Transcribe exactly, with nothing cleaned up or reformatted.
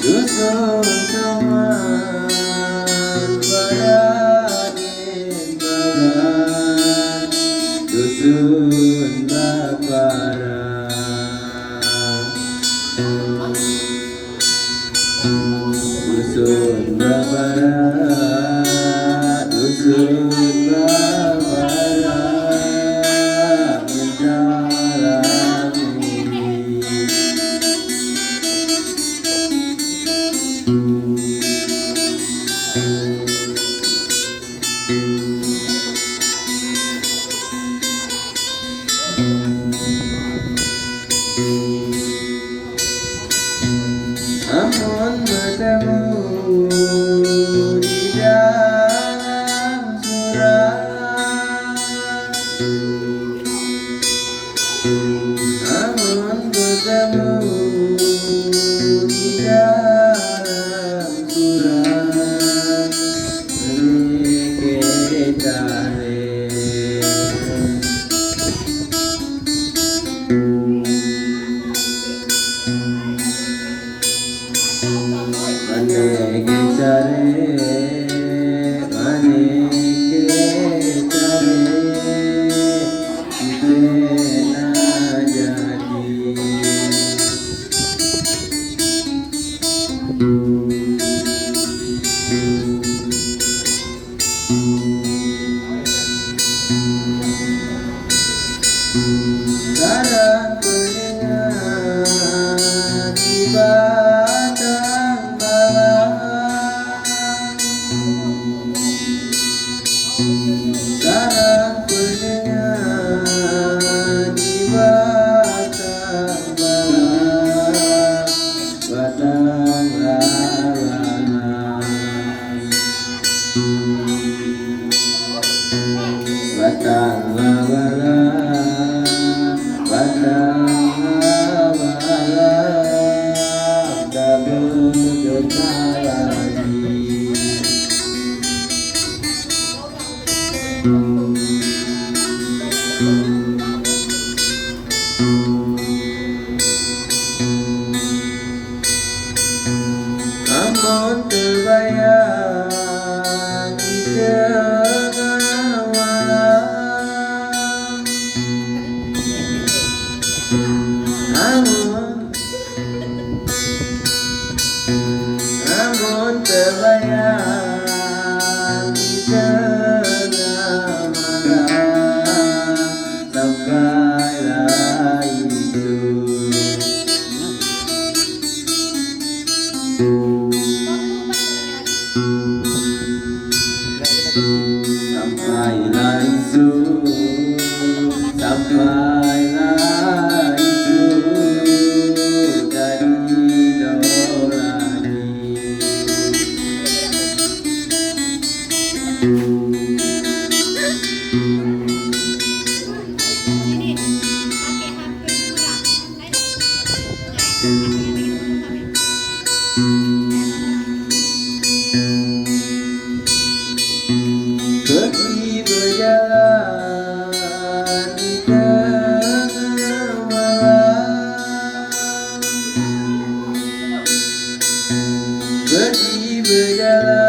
Dusun Saman, Barain Baban, Dusun Bapara. Dusun Bapara, Dusun Bapara, Bintang Rami. Amun batamu di dalam surau, Amun batamu di dalam surau, mangecek tarek. Mangecek tarek, mangecek tarek, kito nan jadi. Sadang kuliah di Batang Balang. Sadang kuliah di Batang Balang, Batang Balang. Batang Balang, Batang Balang, tak berdosa lagi. Amun tabayang di tangah malam, amun, amun tabayang di tangah malam, sampai lah isuak. Sampai lah isuak, sampai lah isuak, jadi doh lagi. Pergi bajalan di tangah malam. Pergi bajalan